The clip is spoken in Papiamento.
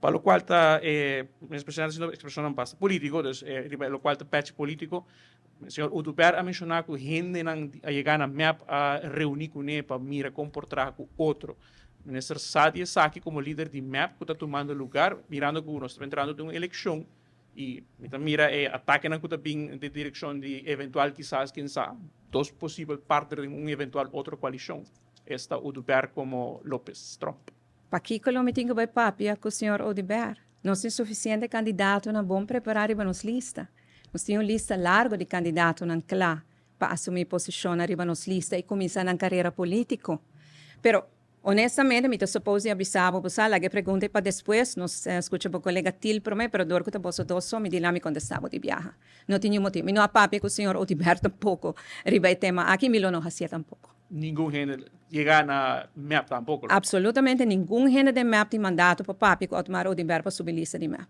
Pa locual ta e presidente haciendo expresionnan basta politico, dus riba e locual ta patch politico, señor Oduber a menciona cu hendenan a yega na mep a reuni cune pa mira con por traha cu otro. Minister sa di esaki como lider di mep cu ta tumando lugar, mirando cu nos ta entrando den un eleccion y mi ta mira e atakenan cu ta bin den direccion di eventual kisas, ken sa, dos posibel partner den un eventual otro coalicion, esta Oduber como Lopez Tromp. Pakico lo mi tin cu bay papia cu señor Oduber? Nos tin suficiente candidatonan bon prepara riba nos lista. Nos tin un lista largo di candidatonan cla pa asumi posicionnan riba nos lista y cuminsa nan carera politico. Pero, honestamente, mi ta suppose di a bisa bo, bo sa, laga e pregunta ey pa despues, nos scucha bo colega Thiel prome, pero dor cu ta boso dos so, mi di la mi contesta bo di biaha. No tin niun motibo. Mi no a papia cu señor Oduber tampoco riba e tema aki, mi lo no hacié tampoco. Ningun hende yega na mep tampoco? Absolutamente ningun hende den mep tin mandato pa papia cu Otmar Oduber pa subi lista di mep.